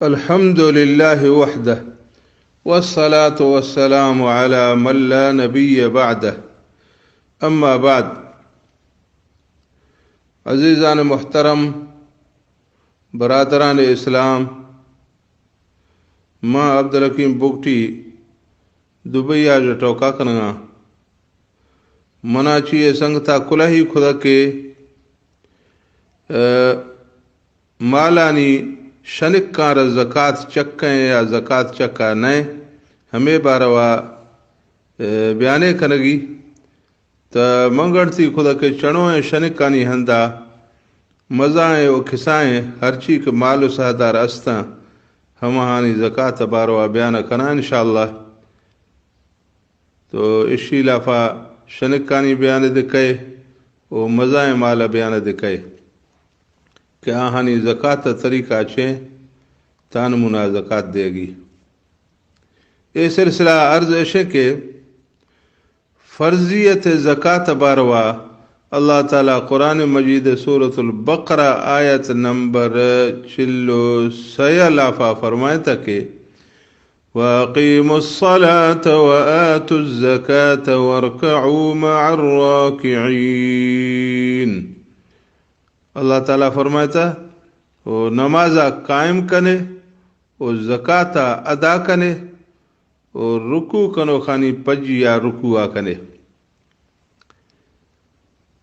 الحمد لله وحده، والصلاة والسلام على من لا نبي بعده، أما بعد. عزیزان محترم، برادران اسلام، ما عبدالحکیم بگٹی دبئی آ ٹوکا کنگا. منا چی اے سنگتا کلہی کھدکے، ا، مالانی شنکاں را زکات چکیں یا زکات چکا نئے، ہمے باروا، ا، بیانے کنگی. تہ من گنتی کھدکے چنویں شنکانی ہندا مزائیں و کسائیں ہرچی کہ مال و سہدار استاں، ہمہانی زکات باروا بیان کناں انشاءاللہ. تو اشی لافا شنکانی بیان دے کئے و مزائیں مال بیان دے کئے کہ آہانی زکات طریقہ چے، تان منا زکات دیگی. اے سلسلہ عرض اشیں کہ فرضیت زکات باروا اللہ تعالی قرآن مجید سورۃ البقرہ آیت نمبر چل و سئے لافا فرمائتا کہ وَأَقِيمُوا الصَّلَاةَ وَآتُوا الزَّكَاةَ وَارْكَعُوا مَعَ الرَّاكِعِينَ. اللہ تعالی فرمائتا، و نمازا قائم کنے، و زکاتا ادا کنے، و رکوع کنوخانی پجیا رکوعا کنے.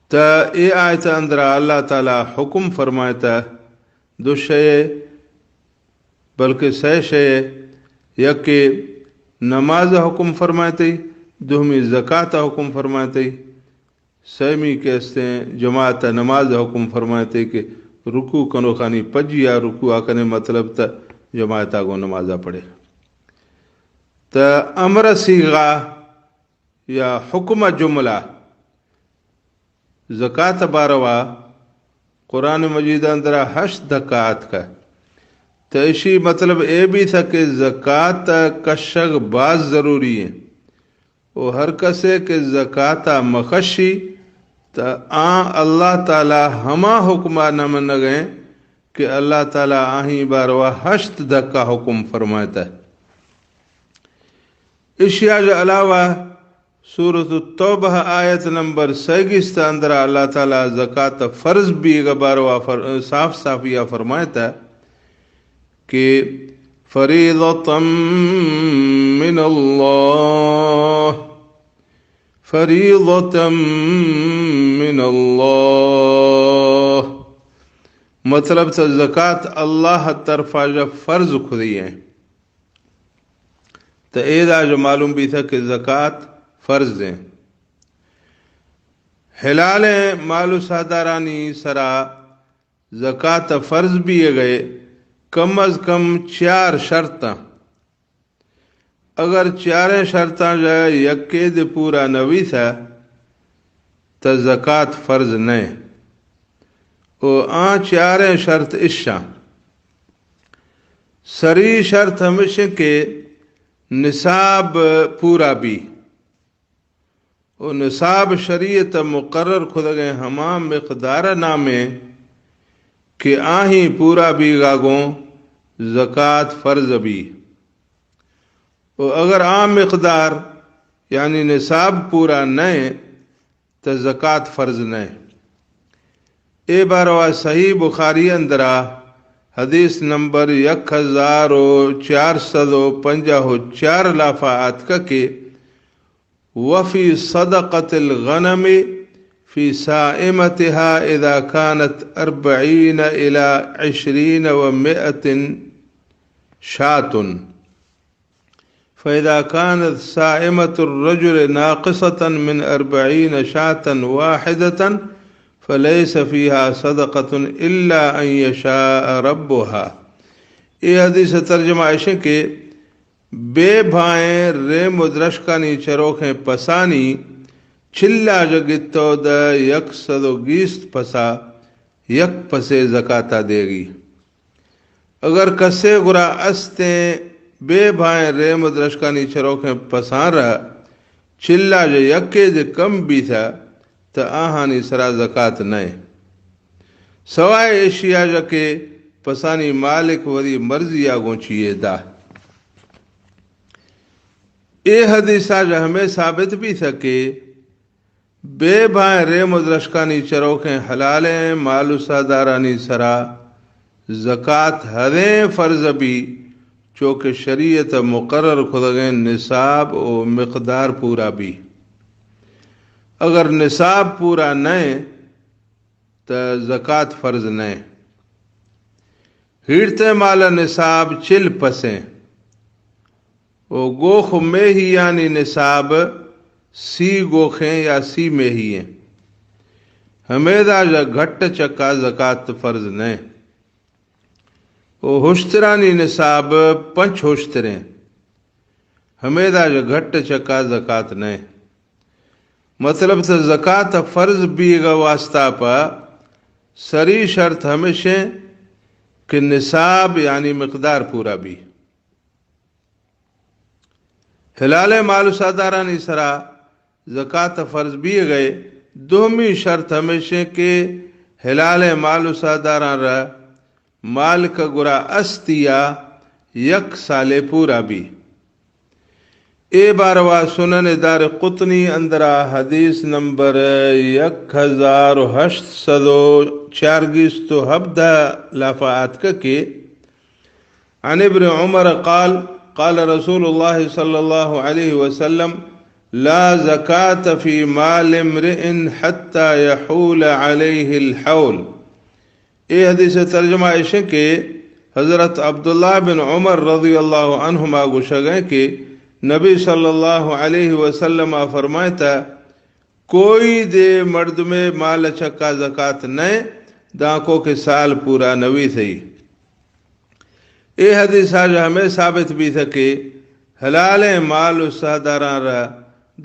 تہ اے آیت اندرا اللہ تعالی حکم فرمائتا دو شے، بلکہ سئے شے، یکے نماز حکم فرمائتے، دومی زکات حکم فرمائتے، سیمی کہ استیں جماعت نماز حکم فرمائتے کہ رکوع کنوخانی پجیا رکوعا کنے، مطلب تہ جماعتا گوں نمازا پڑھے. تہ امر صیغہ یا حکم جملہ زکات باروا قرآن مجید اندرا ہشت دکا آتکا. تہ اشی مطلب اے بیتا کہ زکات کشگ باز ضروری ایں. و ہر کسے کہ زکاتا مکشی، تہ آں اللہ تعالی ہما حکما نمنگیں کہ اللہ تعالی آہی باروا ہشت دکا حکم فرمائتا. اشیا جو علاوہ سورۃ التوبہ آیت نمبر سئے گیست اندرا اللہ تعالی زکات فرض بیگا باروا فر-، صاف صافیا فرمائتا کہ فریضة من اللہ، فریضة من اللہ، مطلب تہ زکات اللہ طرفا جا فرض کھدی ایں. تہ ایدا جو معلوم بیتا کہ زکات فرض ایں. حلالیں مال و سہدارانی سرا زکات فرض بیگئے کم از کم چار شرطاں. اگر چاریں شرطاں جا یکے دے پورا نہ بیتا، تہ زکات فرض نئے. و آں چاریں شرط اشاں. سری شرط ہمشیں کہ نصاب پورا بی. و نصاب شریعت مقرر کھدگیں ہما مقدار نامیں کہ آہی پورا بیگا گوں زکات فرض بی. و اگر آ مقدار یعنی نصاب پورا نئے، تہ زکات فرض نئے. اے باروا صحیح بخاری اندرا حدیث نمبر یک ہزار و چار سد و پنجاہ و چار لافا آتکا کہ وفی صدقة الغنم فی صائمتها اذا كانت أربعين إلى عشرين ومائة شاة. فإذا كانت صائمة الرجل ناقصة من أربعين شاة واحدة فليس فيها صدقة إلا أن يشاء ربها. اے حدیث ترجمہ اشیں کہ بے بھائیں ریم و درشکانی چروکیں پسانی چلا جگتو دہ یک سد و گیست پسا یک پسے زکاتا دیگی. اگر کسے گرا استیں بے بھائیں ریم و درشکانی چروکیں پساں را چلا جا یکے دے کم بیتا، تہ آہانی سرا زکات نئے، سوائے ایشیا جا کہ پسانی مالک وتی مرضی ءَ گوں چیئے دا۔ اے حدیث ءَ ہمے ثابت بیثہ کہ بے بھائیں ریم و درشکانی چروکیں حلالیں مال و ساہدارانی سرا زکات ہدیں فرض بی، چو کہ شریعت مقرر کھدگیں نصاب و مقدار پورا بی۔ اگر نصاب پورا نئے، تہ زکات فرض نئے۔ ہیڑتیں مال نصاب چل پسیں و گوخ و میہیانی نصاب سی گوخیں یا سی میہییں۔ ہمیدا ژہ گھٹ چکا زکات فرض نئے۔ و ہشترانی نصاب پنچ ہشتریں۔ ہمیدا ژہ گھٹ چکا زکات نئے۔ مطلب تہ زکات فرض بیگا واسطہ پہ سری شرط ہمیشیں کہ نصاب یعنی مقدار پورا بی۔ حلالیں مال و ساہدارانی سرا زکات فرض بیگئے دومی شرط ہمیشیں کہ حلالیں مال و ساہداراں را مالک گرا استیا یک سالے پورا بی۔ اے باروا سنن دار قطنی اندرا حدیث نمبر یک ہزار ہشت سد و چارگیست و ہبدہ لافا آتکہ کہ عن ابن عمر قال، قال رسول الله صلى الله عليه وسلم: لا زكاة في مال امرئ حتى يحول عليه الحول۔ اے حدیث ترجمہ ایشیں کہ حضرت عبداللہ بن عمر رضی اللہ عنہما گوشگیں کہ نبی صلی اللہ علیہ وسلم فرمائتا، کوئی دے مردمے مال چکا زکات نئے، دانکو کہ سال پورا نویثئی۔ اے حدیث آج ہمیں ثابت بیثہ کہ حلالیں مال و ساہداراں را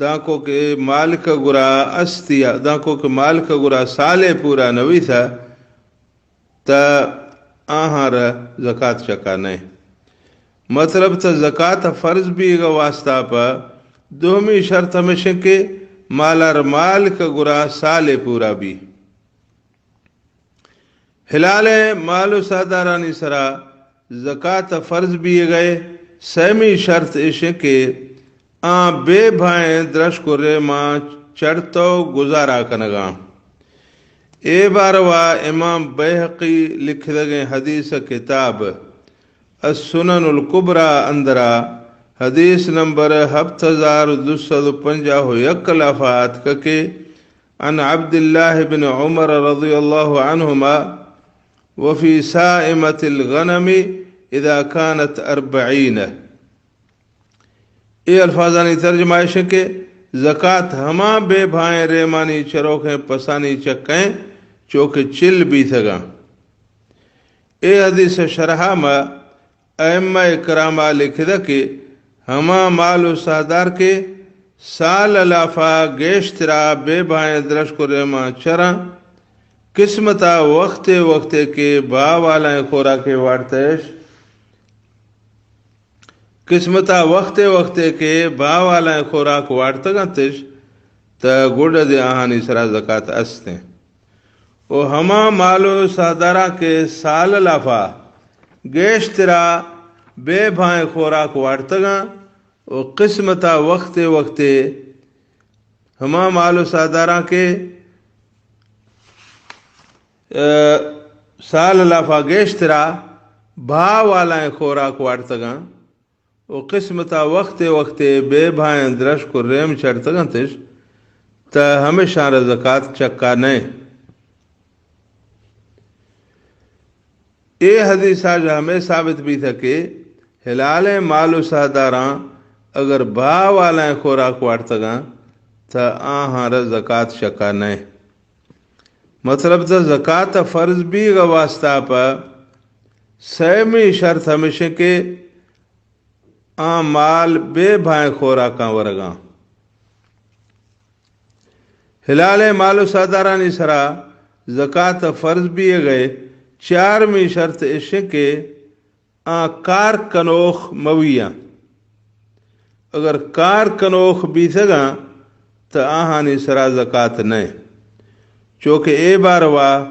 دانکو کہ مالک گرا استیا، دانکو کہ مالک گرا سالے پورا نویثہ، تہ آہاں را زکات چکا نئے۔ مطلب تہ زکات فرض بیگا واسطہ پہ دومی شرط ہمیشیں کہ مالار مالک گرا سالے پورا بی۔ حلالیں مال و ساہدارانی سرا زکات فرض بیگئے سیمی شرط ایشیں کہ آں بے بھائیں درشک و ریماں چڑتو گزارا کنگاں۔ اے باروا امام بیہقی لکھدگیں حدیث کتاب السنن الکبری اندرا حدیث نمبر ہپت ہزار دو سد و پنجاہ و یک لافا آتکہ کہ عن عبد الله بن عمر رضي الله عنهما وفي سائمة الغنم إذا كانت أربعين۔ اے الفاظانی ترجمہ ایش کہ زکات ہما بے بھائیں ریمانی چروکیں پسانی چکیں چو کہ چل بیتگاں۔ اے حدیث شرحا ما ائمہ کراما لکھدہ کہ ہما مال و ساہدار کہ سال لافا گیشترا بے بھائیں درشک و ریماں چراں، قسمتا وختے وختے کہ بھا والائیں خوراکے وارتش، قسمتا وختے وختے کہ بھا والائیں خوراک وارتگنتش، تہ گڈ دے آہانی سرا زکات استیں۔ و ہما مال و ساہداراں کہ سال لافا گیشترا بے بھائیں خوراک وارتگاں و قسمتا وختے وختے ہما مال و ساہداراں کہ، اے، سال لافا گیشترا بھا والائیں خوراک وارتگاں، و قسمتا وختے وختے بے بھائیں درشک و ریم چڑتگنتش، تہ ہمیشاں را زکات چکا نئے۔ اے حدیثا ژہ ہمے ثابت بیتہ کہ حلالیں مال و ساہداراں اگر بھا والائیں خوراک وارتگاں، تہ آہاں را زکات چکا نئے۔ مطلب تہ زکات فرض بیگا واسطہ پہ سیمی شرط ہمیشیں کہ آں مال بے بھائیں خوراکاں ورگاں۔ حلالیں مال و ساہدارانی سرا زکات فرض بیگئے چارمی شرط ایشیں کہ آں کار کنوخ مویاں۔ اگر کار کنوخ بیتگاں، تہ آہانی سرا زکات نئے۔ چو کہ اے باروا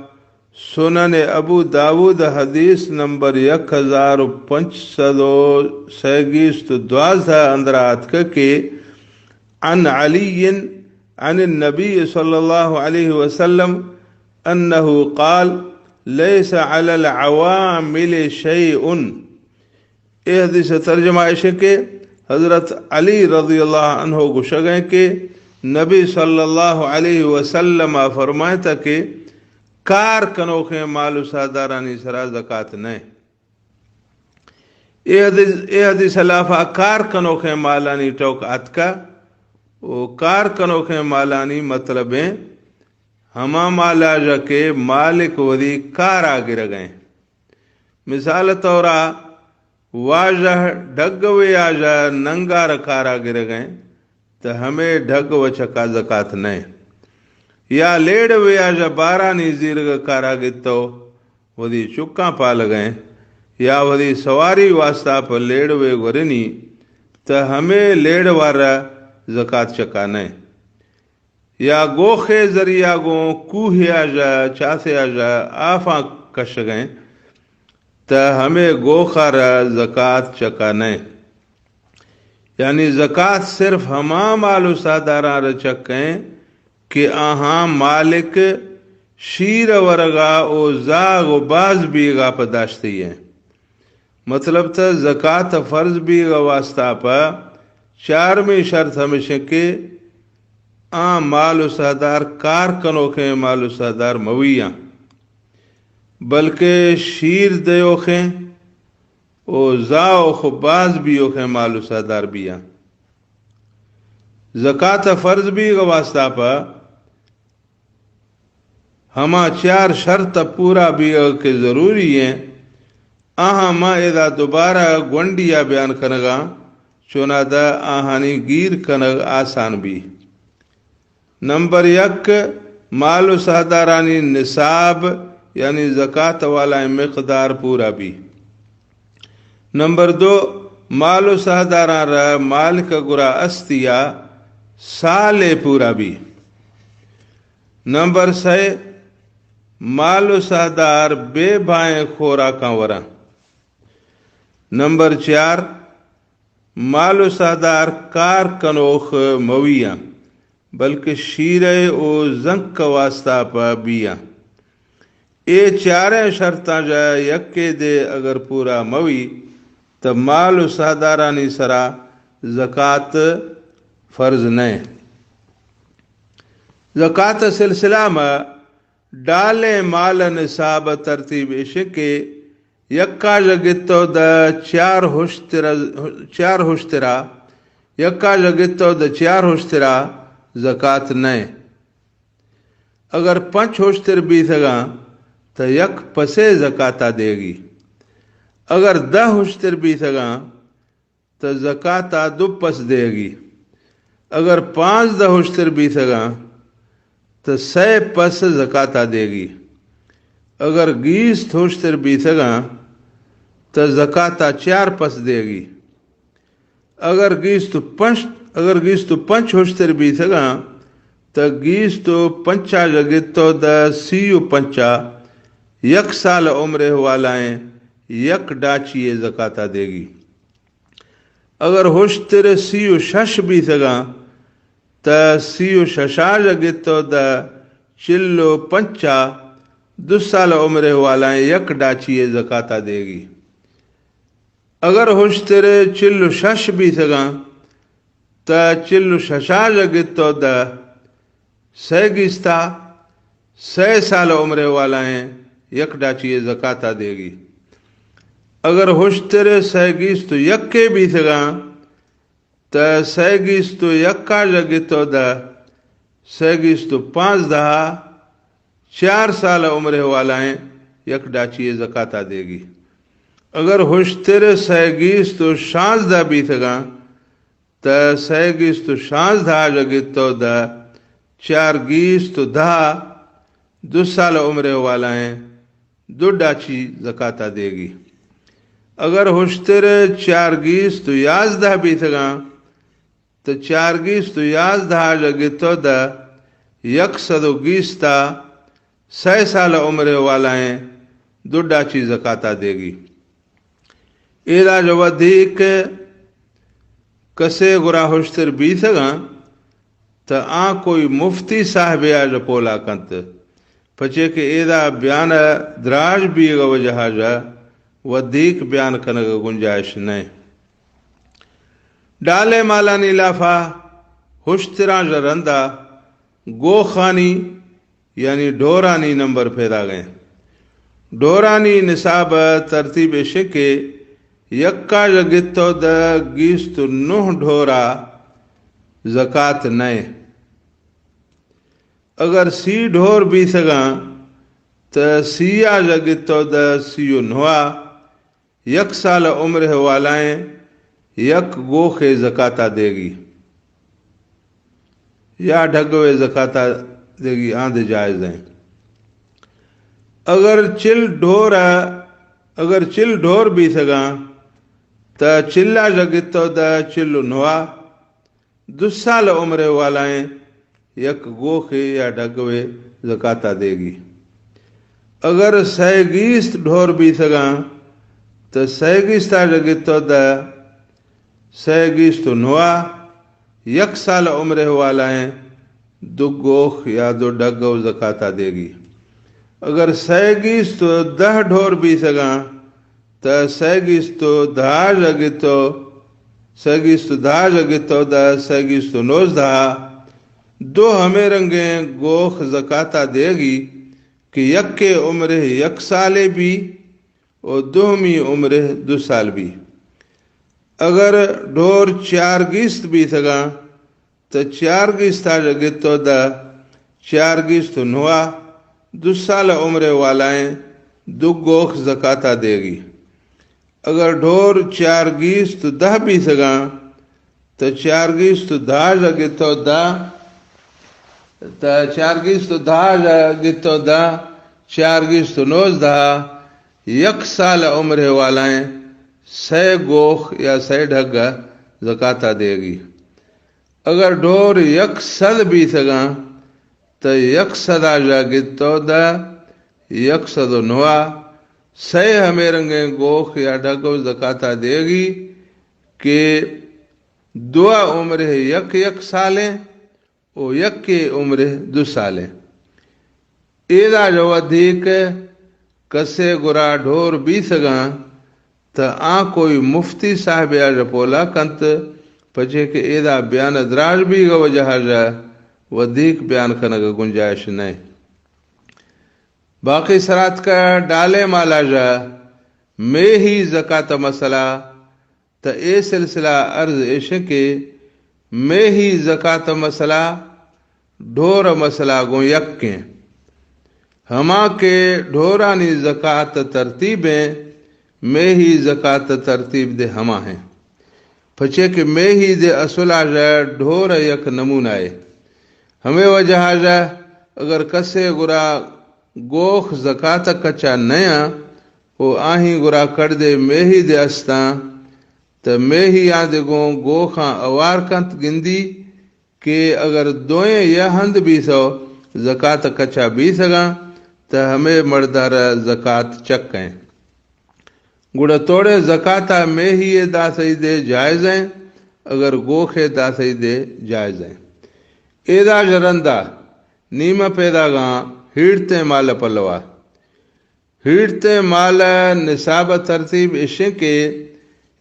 سنن ابو داود، حدیث نمبر یک ہزار و پنچ سد و سئے گیست و دوازدہ، اندرا آتکہ کہ عن علی عن النبی صلی اللہ علیہ وسلم انه قال: ليس على العوامل شيء. اے حدیث ءِ ترجمہ ایش کہ حضرت علی رضی اللہ عنہ گوشگ ءَ کہ نبی صلی اللہ علیہ وسلم ءَ فرمائتا کہ کار کنوکیں مال و ساہدارانی سرا زکات نہ۔ اے حدیث، اے حدیث ءِ لافا کار کنوکیں مالانی ٹوک آتکا، و کار کنوکیں مالانی مطلب ایں ہما مالاژ کہ مالک وثی کارا گرگ ءَ ایں۔ مثال طورا واژہ ڈھگ ویاژ ءَ ننگار کارا گرگ ءَ ایں، تہ ہمے ڈھگ و چکا زکات نہ ایں۔ یا لیڑ ویاژ ءَ بارانی زیرگ کارا گتو وثی چکاں پالگ ءَ ایں، یا وثی سواری واسطہ پہ لیڑ وے گورنی، تہ ہمے لیڑ وارا زکات چکا نہ ایں۔ یا گوخے ذریعہ گوں کوہے آژا، چاسے آژا آفاں کشگ ءَ ایں، تہ ہمے گوخ ءَ را زکات چکا نہ ایں۔ یعنی زکات صرف ہما مال و ساہداراں را چک ءَ ایں کہ آہاں مالک شیر ورگا و زاگ و باز بیگا پہ داشتئی ایں۔ مطلب تہ زکات فرض بیگ ءِ واسطہ پہ چارمی شرط ہمیش ایں کہ آ مال و ساہدار کار کنوکیں مال و ساہدار مویاں، بلکہ شیر دیوخیں و زاوخ و باز بیوخیں مال و ساہدار بیاں۔ زکات فرض بیگ ءِ واسطہ پہ ہما چار شرط پورا بیگ کہ ضروری ایں، آہاں ما ادا دوبارہ گونڈیا بیان کنگاں، چونادا آہانی گیر کنگ آسان بی۔ نمبر یک، مال و ساہدارانی نصاب، یعنی زکات والائیں مقدار پورا بی۔ نمبر دو، مال و ساہداراں را مالک گرا استیا سالے پورا بی۔ نمبر سئے، مال و ساہدار بے بھائیں خوراکاں وراں۔ نمبر چار، مال و ساہدار کار کنوخ مویاں، بلکہ شیرے و زنک واسطہ پہ بیاں۔ اے چاریں شرطاں جا یکے دے اگر پورا موی، تہ مال و ساہدارانی سرا زکات فرض نئے۔ زکات سلسلہ ما ڈالیں مال نصاب ترتیب اش کہ یکا ژ گتو دہ چار ہشترا، چار ہشترا، یکا ژ گتو دہ چار ہشترا زکات نئے۔ اگر پنچ ہشتر بیثگاں، تہ یک پسے زکاتا دیگی۔ اگر دہ ہشتر بیثگاں، تہ زکاتا دو پس دیگی۔ اگر پانزدہ ہشتر بیثگاں، تہ سئے پس زکاتا دیگی۔ اگر گیست ہشتر بیثگاں، تہ زکاتا چار پس دیگی۔ اگر گیست و پنچ، اگر گیست و پنچ ہشتر بیثگاں، تہ گیست و پنچا ژ گتو دہ سی و پنچا یک سال عمرے والائیں یک ڈاچی زکاتا دیگی۔ اگر ہشتر سی و شش بیثگاں، تہ سی و ششا ژ گتو دہ چل و پنچا دو سال عمرے والائیں یک ڈاچی زکاتا دیگی۔ اگر ہشتر چل و شش بیثگاں، تہ چل و ششا ژ گتو دہ سئے گیستا سئے سال عمرے والائیں یک ڈاچی زکاتا دیگی۔ اگر ہشتر سئے گیست و یکے بیثگاں، تہ سئے گیست و یکا ژ گتو دہ سئے گیست و پانزدہا چار سال عمرے والائیں یک ڈاچی زکاتا دیگی۔ اگر ہشتر سئے گیست و شانزدہ بیثگاں، تہ سئے گیست و شانزدہا ژ گتو دہ چار گیست و دہا دو سال عمرے والائیں دو ڈاچی زکاتا دیگی۔ اگر ہشتر چار گیست و یازدہ بیثگاں، تہ چار گیست و یازدہا ژ گتو دہ یک سد و گیستا سئے سال عمر والائیں دو ڈاچی زکاتا دیگی۔ ایدا جو ودیک کسے گرا ہشتر بیثگاں، تہ آں کوئی مفتی صاحبے آ ژہ پولا کنت، پچے کہ ایدا بیان دراج بیغ وجہا ژہ ودیک بیان کنغ گنجائش نئے۔ ڈالے مالانی لافا ہشتراں ژہ رندا گوخانی یعنی ڈھورانی نمبر پیدا گئے۔ ڈھورانی نصاب ترتیب اشے کہ یکا ژہ گتو دہ گیست و نہ ڈھورا زکات نئے۔ اگر سی ڈھور بیثگاں، تہ سیا ژہ گتو دہ سی و نہوا یک سال عمر والائیں یک گوخے زکاتا دیگی یا ڈھگوے زکاتا دیگی، آندے جائز ہیں۔ اگر چل ڈھور، اگر چل ڈھور بیثگاں، تہ چلا ژہ گتو دہ چل و نہوا دو سال عمر والائیں یک گوخے یا ڈھگوے زکاتا دیگی۔ اگر سئے گیست ڈھور بیثگاں، تہ سئے گیستا ژہ گتو دہ سئے گیست و نہوا یک سال عمر والائیں دو گوخ یا دو ڈھگو زکاتا دیگی۔ اگر سئے گیست و دہ ڈھور بیثگاں، تہ سئے گیست و دہ ژہ گتو، سئے گیست و دہ ژہ گتو دہ سئے گیست و نوزدہ، دو ہمے رنگیں گوخ زکاتا دیگی کہ یکے عمرہ یک سالے بی و دومی عمرہ دو سال بی۔ اگر ڈھور چار گیست بیثگاں، تہ چار گیستا ژہ گتو دہ چار گیست و نہوا دو سال عمر والائیں دو گوخ زکاتا دیگی۔ اگر ڈھور چار گیست و دہ بیثگاں، تہ چار گیست و دہ ژہ گتو دہ، تہ چار گیست و دہ ژہ گتو دہ چار گیست و نوزدہ، یک سال عمر والائیں سئے گوخ یا سئے ڈھگا زکاتا دیگی۔ اگر ڈھور یک سد بیثگاں، تہ یک سدا ژہ گتو دہ یک سد و نہوا، سئے ہمے رنگیں گوخ یا ڈھگو زکاتا دیگی کہ دوا عمرہ یک یک سالیں و یکے عمرہ دو سالیں۔ ایدا ژہ ودیک کسے گرا ڈھور بیثگاں، تہ آں کوئی مفتی صاحبے آ ژہ پولا کنت، پچے کہ ایدا بیان دراج بیغ وجہا ژہ ودیک بیان کنغ گنجائش نئے۔ باقی سراتکا ڈالے مالا ژہ میہی زکات مسئلہ، تہ اے سلسلہ عرض ایش کہ میہی زکات مسئلہ ڈھور مسئلہ گوں یکیں۔ ہما کہ ڈھورانی زکات ترتیبیں، میہی زکات ترتیب دے ہما ہیں۔ پچے کہ میہی دے اصلا ژہ ڈھور یک نمونہ اے۔ ہمے وجہا ژہ اگر کسے گرا گوخ زکات کچا نیاں و آہی گرا کڑدے میہی دے استاں، تہ میہی آں دے گوں گوخاں اوار کنت گندی کہ اگر دوئیں یا ہند بیثو زکات کچا بیثگاں، تہ ہمے مڑدار زکات چکیں۔ گڑا توڑے زکاتا میہی داثئی دے جائزیں، اگر گوخے داثئی دے جائزیں۔ ایدا ژہ رندا نیمہ پیداگاں ہیڑتیں مال پلوا۔ ہیڑتیں مال نصاب ترتیب اشیں کہ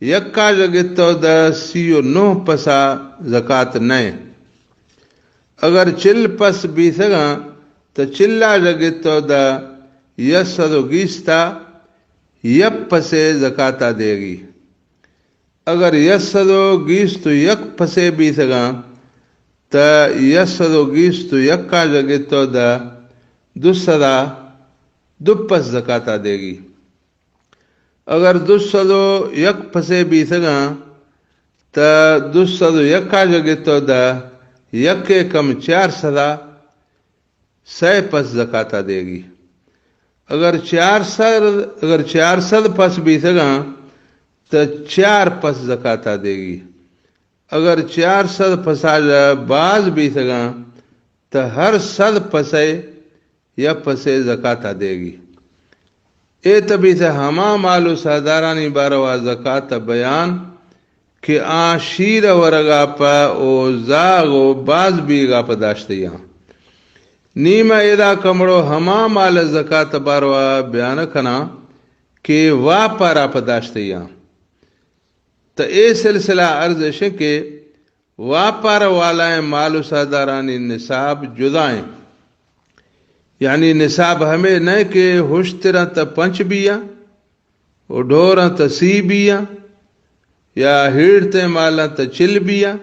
یکا ژہ گتو دہ سی و نہ پسا زکات نئے۔ اگر چل پس بیثگاں، تہ چلا ژہ گتو دہ یک سد و گیستا یک پسے زکاتا دیگی۔ اگر یک سد و گیست و یک پسے بیثگاں، تہ یک سد و گیست و یکا ژہ گتو دہ دو سدا دو پس زکاتا دیگی۔ اگر دو سد و یک پسے بیثگاں، تہ دو سد و یکا ژہ گتو دہ یکے کم چار سدا سئے پس زکاتا دیگی۔ اگر چار سد، اگر چار سد پس بیثگاں، تہ چار پس زکاتا دیگی۔ اگر چار سد پسا ژہ باز بیثگاں، تہ ہر سد پسئے یک پسے زکات ءَ دیگی۔ اے تبیت ہما مال و سہدارانی باروا زکات بیان کہ آ شیر ورگا پہ او زاغ و باز بیگا پہ داشتیاں۔ نی ما ادا کمڑو ہما مال زکات باروا بیان کناں کہ واپارا پہ داشتیاں۔ تو اے سلسلہ عرض اشیں کہ واپار والائیں مال و سہدارانی نصاب جدائیں۔ یعنی نصاب ہمے نہ کہ ہشتراں تا پنچ بیاں و ڈھوراں تا سی بیاں یا ہیڑتیں مالاں تا چل بیاں،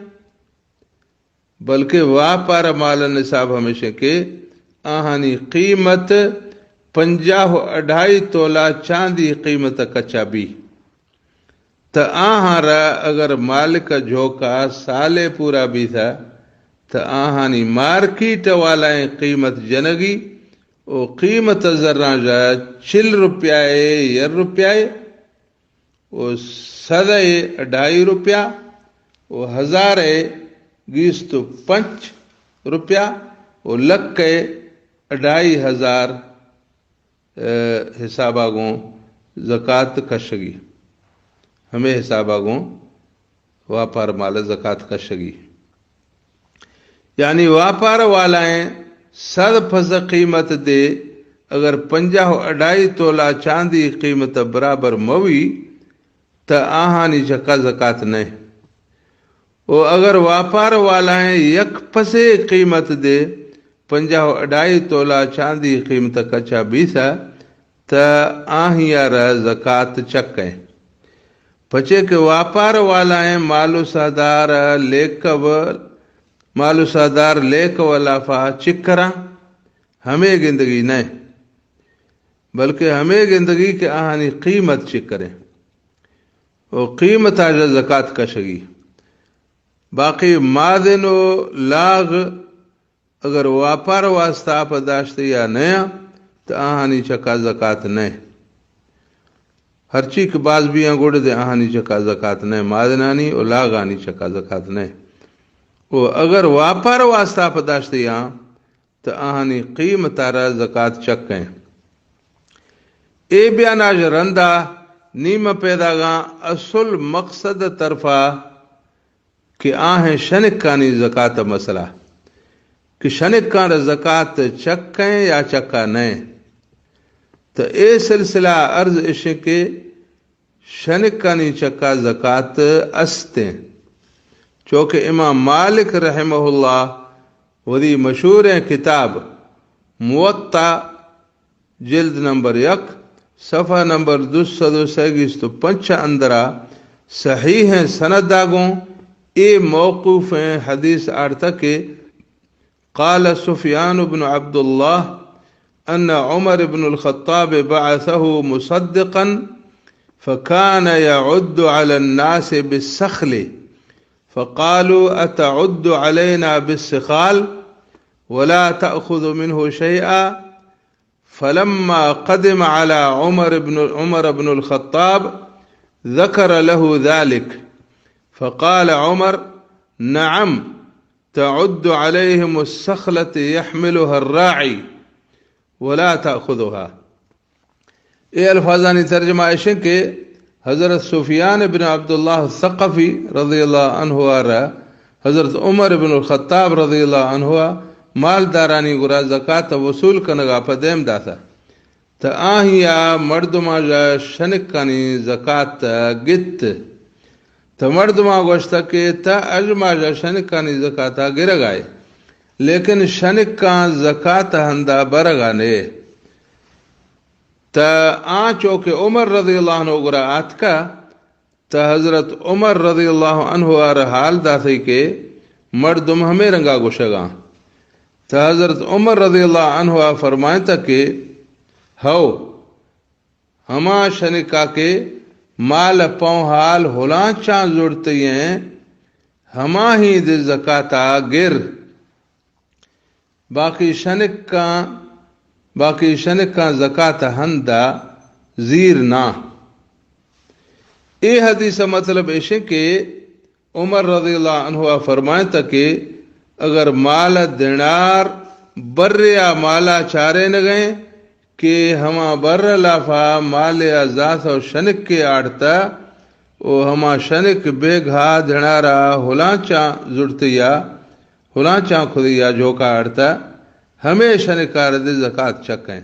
بلکہ واپار مال نصاب ہمیشیں کہ آہانی قیمت پنجاہ و اڈھائی تولا چاندی قیمت کچا بی۔ تہ آہاں را اگر مالک جھوکا سالے پورا بیثہ، تہ آہانی مارکیٹ والائیں قیمت جنگی و قیمت زراں جا چل روپیائے، یر روپیائے و سدے اڈھائی روپیہ و ہزارے گیست و پنچ روپیہ و لکے اڈھائی ہزار، اے، حسابا گوں زکات کشگی۔ ہمے حسابا گوں واپار مال زکات کشگی۔ یعنی واپار والائیں سد پس قیمت دے، اگر پنجاہ و اڈھائی تولا چاندی قیمت برابر موی، تہ آہانی چکا زکات نئے۔ و اگر واپار والائیں یک پسے قیمت دے، پنجاہ و اڈھائی تولا چاندی قیمت کچا بیثہ، تہ آہیا را زکات چکیں۔ پچے کہ واپار والائیں مال و سہدار لیکو، مال و سہدار لیکو لافا چکراں ہمے گندگی نئے، بلکہ ہمے گندگی کہ آہانی قیمت چکریں و قیمتا جا زکات کشگی۔ باقی مادن و لاغ اگر واپار واسطہ پہ داشتہ یا نیا، تہ آہانی چکا زکات نئے۔ ہرچی کہ باز بیاں گڑ دے آہانی چکا زکات نئے، مادنانی و لاغانی چکا زکات نئے۔ و اگر واپار واسطہ پہ داشتہ یا، تہ آہانی قیمتا را زکات چکیں۔ اے بیاناج رندا نی ما پیداگاں اصل مقصد طرفا کہ آہیں شنکانی زکات مسئلہ، کہ شنکان را زکات چکیں یا چکا نئے۔ تہ اے سلسلہ عرض اشیں کہ شنکانی چکا زکات استیں، چوکہ امام مالک رحمہ اللہ وتی مشہوریں کتاب موطا جلد نمبر یک، صفحہ نمبر دو سد و سیگیست و پنچ اندرا صحیحیں سندا گوں اے موقوفیں حدیث آرتا کہ قال سفيان بن عبد الله أن عمر بن الخطاب بعثه مصدقا فكان يعد على الناس بالسخل فقالوا: "أتعد علينا بالسخال ولا تأخذ منه شيئا؟" فلما قدم على عمر بن، عمر بن الخطاب ذكر له ذلك، فقال عمر: "نعم، تعد عليهم السخلة يحملها الراعي ولا تأخذها." اے الفاظانی ترجمہ ایشیں کہ حضرت سفیان بن عبداللہ ثقفی رضی اللہ عنہ ءَ را حضرت عمر بن الخطاب رضی اللہ عنہ ءَ مالدارانی گورا زکات وصول کنگا پہ دیم داتا۔ تہ آہیا مردماں جا شنکانی زکات گت۔ تہ مردماں گوشتا کہ تہ اژ ما جا شنکانی زکاتا گرگائے، لیکن شنکاں زکات ہندا برگا نے۔ تہ آ چو کہ عمر رضی اللہ عنہ گورا آتکا، تہ حضرت عمر رضی اللہ عنہ ءَ را حال داتی کہ مردم ہمے رنگا گوشگاں۔ تہ حضرت عمر رضی اللہ عنہ فرمائتا کہ ہو، ہما شنکا کہ مال پوں حال ہلانچاں زڑتئیں، ہماہی دے زکاتا گر۔ باقی شنکاں، باقی شنکاں زکات ہندا زیر ناں۔ اے حدیث مطلب ایشیں کہ عمر رضی اللہ عنہ فرمائتا کہ اگر مال دینار برے ءَ مالا چارینگیں کہ ہما بر ءِ لافا مالے ءَ زاث و شنکے آڑتہ و ہما شنک بیگھا دھنارا ہلانچاں زڑتیا، ہلانچاں خدیا جھوکا آڑتہ، ہمے شنکا رد زکات چکیں۔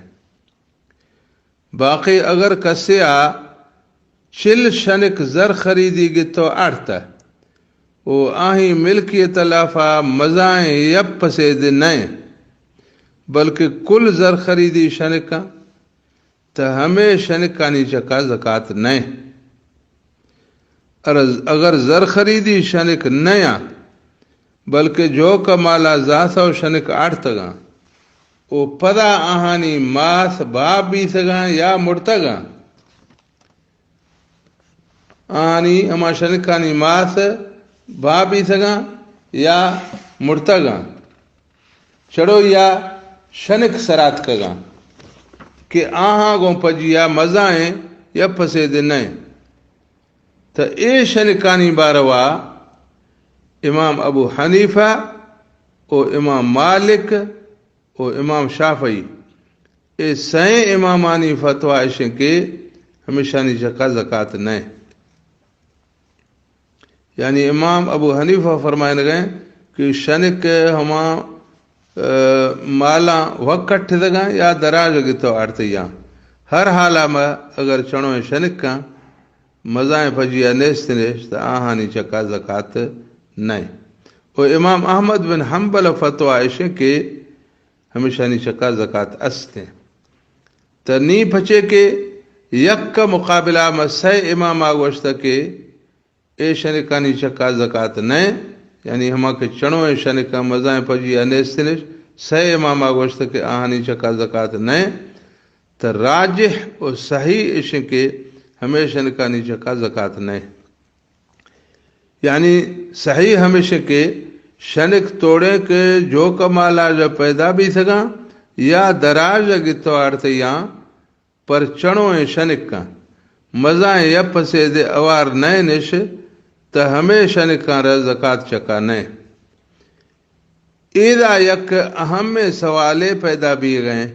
باقی اگر کسے ءَ چل شنک زر خریدی گتو آڑتہ و آہی ملکیت ءِ لافا مزائیں یک پسے دے نئیں، بلکہ کل زر خریدی شنکاں، تہ ہمے شنکانی چکا زکات نئیں۔ ارز-، اگر زر خریدی شنک نیاں، بلکہ جوک مالا زاث و شنک آڑتگاں و پدا آہانی ماس باب بیتگاں یا مڑتگاں، آہانی ہما شنکانی ماس باب بیتگاں یا مڑتگاں، چڑو یا شنک سراتکگاں کہ آہاں گوں پجیا مزائیں یا پسے دے نئیں۔ تہ اے شنکانی باروا امام ابو حنیفہ و امام مالک و امام شافعی، اے سئیں امامانی فتویٰ اشیں کہ ہمیشانی چکا زکات نئیں۔ یعنی امام ابو حنیفہ فرمائنگیں کہ شنک ہما، آ، مالاں وک کٹتگاں یا دراج گتو آڑتیاں۔ ہر حالا ما اگر چنویں شنکاں مزائیں پجیا نیست نشت، آہانی چکا زکات نئیں۔ و امام احمد بن حنبل فتویٰ اشیں کہ ہمیشانی چکا زکات استیں۔ تہ نی پچے کہ یک مقابلہ ما سئے اماما گوشتہ کہ اے شنکانی چکا زکات نئیں، یعنی ہما کہ چنویں شنکاں مزائیں پجیا نیست نش، سئے اماما گوشتہ کہ آہانی چکا زکات نئیں۔ تہ راجح و صحیح اشیں کہ ہمے شنکانی چکا زکات نئیں۔ یعنی صحیح ہمیشیں کہ شنک توڑیں کہ جوک مالا جا پیدا بیتگاں یا دراج گتو آڑتیاں، پر چنویں شنکاں مزائیں یا پسے دے اوار نئیں نش، تہ ہمے شنکاں را زکات چکا نئیں۔ ایدا یک اہمیں سوالے پیدا بیگئیں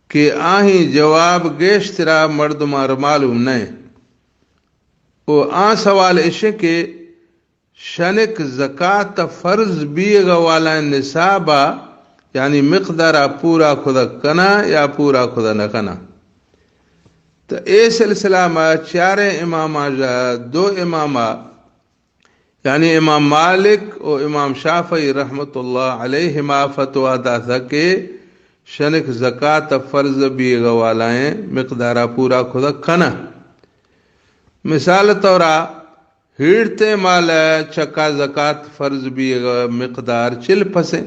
کہ آہی جواب گیشترا مردماں را معلوم نئیں۔ و آ سوال اشیں کہ شنک زکات فرض بیگا والائیں نصابا، یعنی مقدارا پورا کھدا کنا یا پورا کھدا نہ کنا۔ تہ اے سلسلہ ما چاریں اماما جا دو اماما، یعنی امام مالک و امام شافعی رحمت اللہ علیہما فتویٰ داثہ کہ شنک زکات فرض بیگا والائیں مقدارا پورا کھدا کنا۔ مثال طورا ہیڑتیں مال چکا زکات فرض بیگا مقدار چل پسیں۔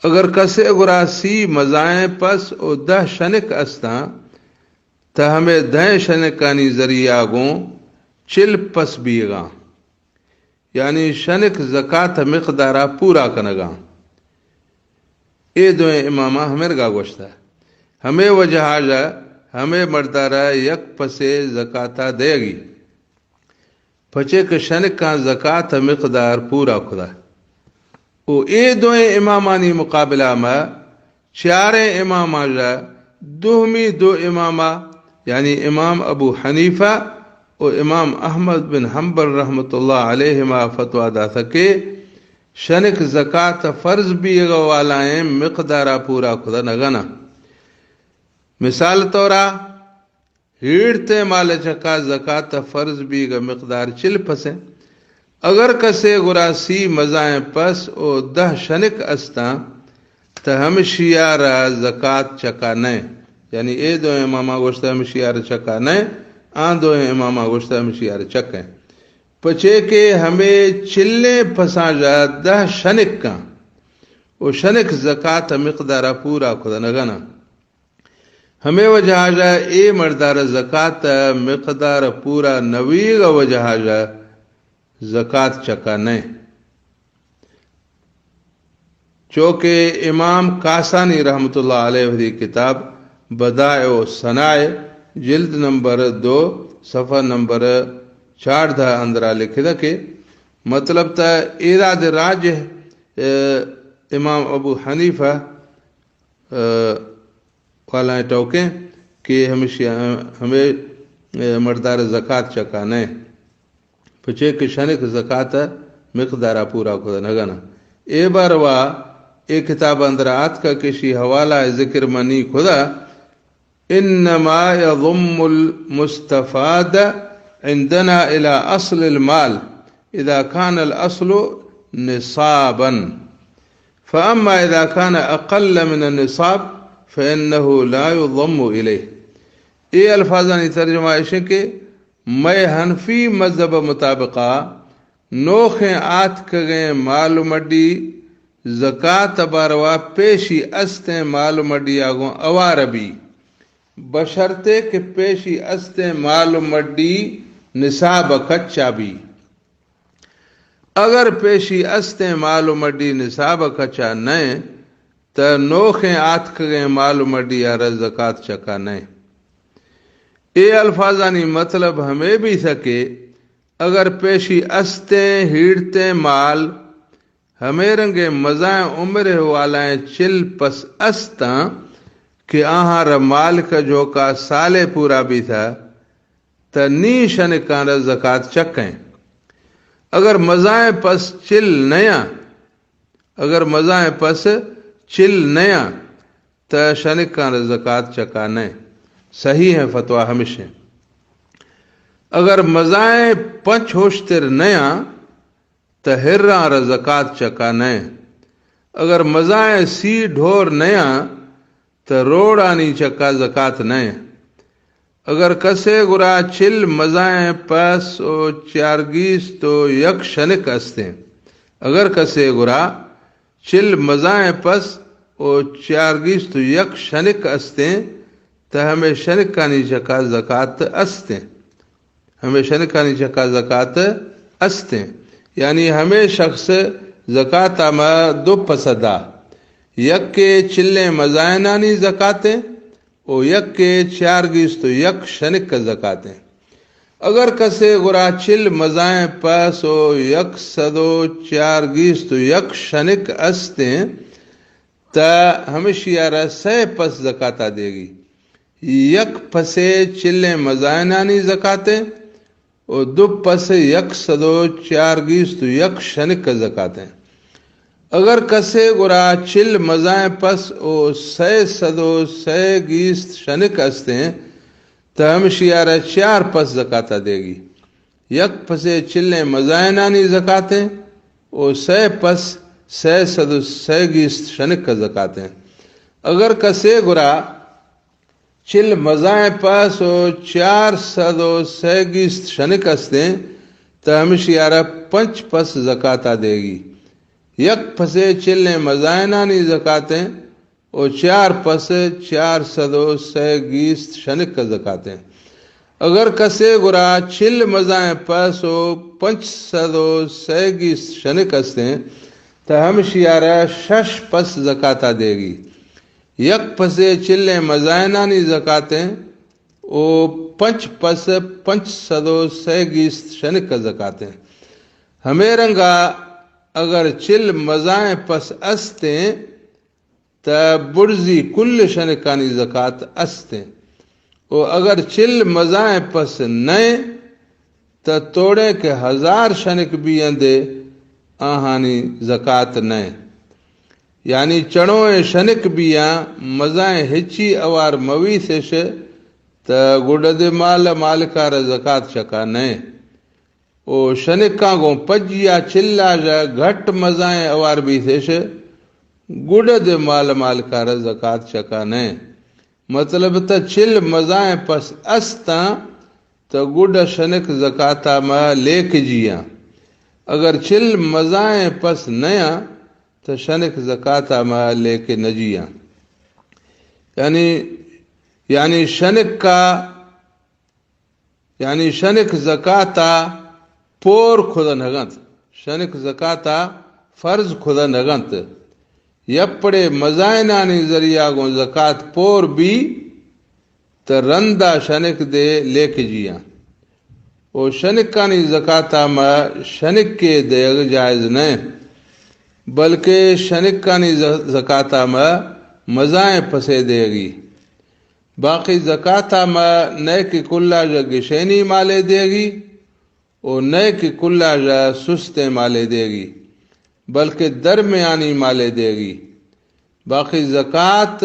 اگر کسے گرا سی مزائیں پس و دہ شنک استاں، تہ ہمے دہیں شنکانی ذریعہ گوں چل پس بیگاں، یعنی شنک زکات مقدارا پورا کنگاں۔ اے دوئیں اماما ہمرگا گوشتہ، ہمے وجہا جا ہمے مردارا یک پسے زکاتا دیگی۔ پچے کہ شنکاں زکات مقدار پورا کھدا۔ و اے دوئیں امامانی مقابلہ ما چاریں اماما جا دوہمی دو اماما، یعنی امام ابو حنیفہ و امام احمد بن حنبل رحمت اللہ علیہما فتویٰ داثہ کہ شنک زکات فرض بیگا والائیں مقدارا پورا کھدا نگنا۔ مثال طورا، ہیڑتیں مال چکا زکات فرض بیگا مقدار چل پسیں۔ اگر کسے گرا سی مزائیں پس و دہ شنک استاں، تہ ہمشیارا زکات چکا نئیں۔ یعنی اے دوئیں اماما گوشتہ ہمشیارا چکا نئیں، آں دوئیں اماما گوشتہ ہمشیارا چکیں۔ پچے کہ ہمے چلیں پساں جا دہ شنکاں و شنک زکات مقدارا پورا کھدا نگنا۔ ہمے وجہا جا اے مردار زکات مقدار پورا نویگ وجہا جا زکات چکا نئیں۔ چوکہ امام کاسانی رحمت اللہ علیہ وثی کتاب بدائع و صنائع جلد نمبر دو صفحہ نمبر چاردہ اندرا لکھدہ کہ مطلب تہ ایراد راجح، اے، امام ابو حنیفہ، آ، والا ٹوکیں کہ ہمیشی، ہمیں، آ، مردار زکات چکا نئے۔ پچے کہ شنک زکات مقدارا پورا کھدا نگنا۔ اے باروا اے کتاب اندر آتکا کہ شی حوالہ ذکر منی کھدا، إنما يضم المستفاد عندنا إلى أصل المال إذا كان الأصل نصابا، فأما إذا كان أقل من النصاب فإنه لا يضم إليه۔ اے الفاظانی ترجمہ ایشیں کہ مئے حنفی مذہب مطابقا نوخیں آتکگیں مال و مڈی زکات باروا پیشی استیں مال و مڈی آگوں اوار بی، بشرطے کہ پیشی استیں مال و مڈی نصاب کچا بی۔ اگر پیشی استیں مال و مڈی نصاب کچا نئے، تہ نوخیں آتکگیں مال و مڈی آرا زکات چکا نئے۔ اے الفاظانی مطلب ہمیں بی سکے، اگر پیشی استیں ہیڑتیں مال ہمے رنگیں مزائیں عمر والائیں چل پس استاں کہ آہاں را مالک جوکا سالے پورا بیتا، تہ نی شنکاں را زکات چکیں۔ اگر مزائیں پس چل نیاں، اگر مزائیں پس چل نیاں، تہ شنکاں را زکات چکا نئے۔ صحیح ہیں فتویٰ ہمشیں۔ اگر مزائیں پنچ ہوشتر نیاں، تہ ہراں را زکات چکا نئے۔ اگر مزائیں سی ڈھور نیاں، تہ روڑانی چکا زکات نئے۔ اگر کسے گرا چل مزائیں پس و چارگیست و یک شنک استیں، اگر کسے گرا چل مزائیں پس و چارگیست و یک شنک استیں، تہ ہمے شنکانی چکا زکات استیں۔ ہمے شنکانی چکا زکات استیں۔ یعنی ہمے شخص زکات ما دو پس دا، یکے چلیں مزائنانی زکاتیں و یکے چارگیست و یک شنک زکاتیں۔ اگر کسے گرا چل مزائیں پس و یک سد و چارگیست و یک شنک استیں، تہ ہمشی آرا سئے پس زکاتا دیگی۔ یک پسے چلیں مزائنانی زکاتیں و دو پس یک سد و چارگیست و یک شنک زکاتیں۔ اگر کسے گرا چل مزائیں پس و سئے سد و سئے گیست شنک استیں، تہ ہمشی آرا چار پس زکاتا دیگی۔ یک پسے چلیں مزائنانی زکاتیں و سئے پس سئے سد و سئے گیست شنک زکاتیں۔ اگر کسے گرا چل مزائیں پس و چار سد و سئے گیست شنک استیں، تہ ہمشی آرا پنچ پس زکاتا دیگی۔ یک پسے چلیں مزائنانی زکاتیں و چار پس چار سد و سئے گیست شنک زکاتیں۔ اگر کسے گرا چل مزائیں پس و پنچ سد و سئے گیست شنک استیں، تہ ہمشی آرا شش پس زکاتا دیگی۔ یک پسے چلیں مزائنانی زکاتیں و پنچ پس پنچ سد و سئے گیست شنک زکاتیں۔ ہمے رنگا اگر چل مزائیں پس استیں، تہ برزی کل شنکانی زکات استیں۔ و اگر چل مزائیں پس نئے، تہ توڑے کہ ہزار شنک بیئندے آہانی زکات نئے۔ یعنی چڑوئیں شنک بیاں، مزائیں ہچی اوار مویسش، تہ گڈ دے مال مالکار زکات چکا نئے۔ و شنکاں گوں پجیا چلا ژہ گھٹ مزائیں اوار بیتش، گڈ دے مال مالکار زکات چکا نئے۔ مطلب تہ چل مزائیں پس استاں، تہ گڈ شنک زکاتا ما لیک جیاں۔ اگر چل مزائیں پس نیاں، تہ شنک زکاتا ما لیک نجیاں۔ یعنی، یعنی شنکا یعنی شنک زکاتا پور کھدا نگنت، شنک زکاتا فرض کھدا نگنت۔ یپڑے مزائنانی ذریعہ گوں زکات پور بی، تہ رندا شنک دے لیک جیاں۔ و شنکانی زکاتا ما شنکے دیگ جائز نئے۔ بلکہ شنکانی ز-، زکاتا ما مزائیں پسے دیگی۔ باقی زکاتا ما نئے کہ کلا ژہ گشینی مالے دیگی، و نئے کہ کلا ژہ سستیں مالے دیگی، بلکہ درمیانی مالے دیگی۔ باقی زکات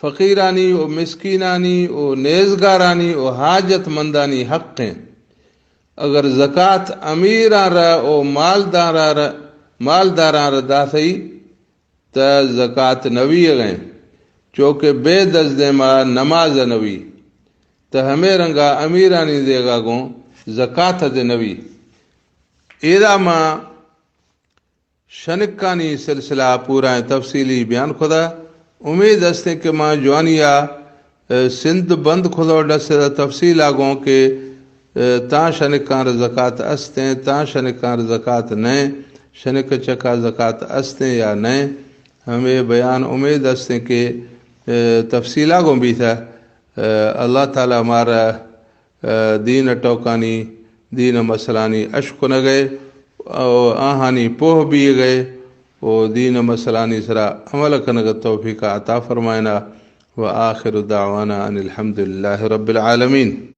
فقیرانی و مسکینانی و نیزگارانی و حاجت مندانی حق ہیں۔ اگر زکات امیراں را و مالداراں را، مالداراں را داتئی، تہ زکات نوی اگیں، چوکہ بے دزدیں ما نماز نوی، تہ ہمے رنگا امیرانی دیگا گوں زکات دے نوی۔ ایدا ما شنکانی سلسلہ پورا تفصیلی بیان کھدا۔ امید استیں کہ ما جوانیا، اے، سندھ بند کھدو ڈس تفصیلا گوں کہ، اے، تاں شنکان زکات استیں، تاں شنکان زکات نئیں، شنک چکا زکات استیں یا نئیں۔ ہمے بیان امید استیں کہ، اے، تفصیلا گوں بیتا۔ اے، اللہ تعالی مارا، اے، دین ٹوکانی، دین مسئلانی اش کنگئے، او آہانی پوہ بیگئے، او دین مسئلانی سرا عمل کنگ توفیق عطا فرمائنا۔ و آخر دعوانا ان الحمد للہ رب العالمین۔